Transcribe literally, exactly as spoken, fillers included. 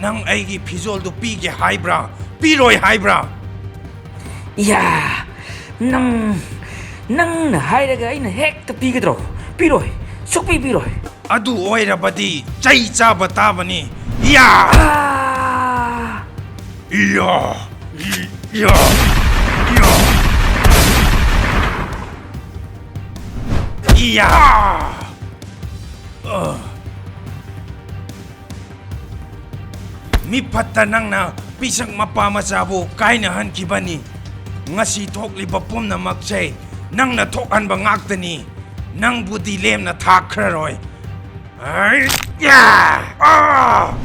ꯅꯪ ꯑꯩꯒꯤ ꯐꯤꯖꯣꯜꯗꯨ ꯄꯤꯒꯦ ꯍꯥꯏꯕ꯭ꯔꯥ? ꯄꯤꯔꯣꯏ ꯍꯥꯏꯕ꯭ꯔꯥ? ꯏꯌꯥ! ꯅꯪ, ꯅꯪꯅ ꯍꯥꯏꯔꯒ ꯑꯩꯅ ꯍꯦꯛꯇ ꯄꯤꯒꯗ꯭ꯔꯣ? ꯄꯤꯔꯣꯏ꯫ ꯁꯨꯛꯄꯤ ꯄꯤꯔꯣꯏ꯫ ꯑꯗꯨ ꯑꯣꯏꯔꯕꯗꯤ ꯆꯩ ꯆꯥꯕ ꯇꯥꯕꯅꯤ꯫ ꯌꯥ! ꯑꯥ! ꯌꯥ! ꯌꯥ! ꯌꯥ! ꯌꯥ! ꯑ꯫ ꯃꯤꯐꯠꯇ ꯅꯪꯅ ꯄꯤꯁꯛ ꯃꯄꯥ ꯃꯆꯥꯕꯨ ꯀꯥꯏꯅꯍꯟꯈꯤꯕꯅꯤ꯫ ꯉꯁꯤ ꯊꯣꯛꯂꯤꯕ ꯄꯨꯝꯅꯃꯛꯁꯦ ꯅꯪꯅ ꯊꯣꯛꯍꯟꯕ ꯉꯥꯛꯇꯅꯤ꯫ ꯅꯪꯕꯨꯗꯤ ꯂꯦꯝꯅ ꯊꯥꯈ꯭ꯔꯔꯣꯏ꯫ ꯑꯩ! ꯌꯥ! ꯑꯥ!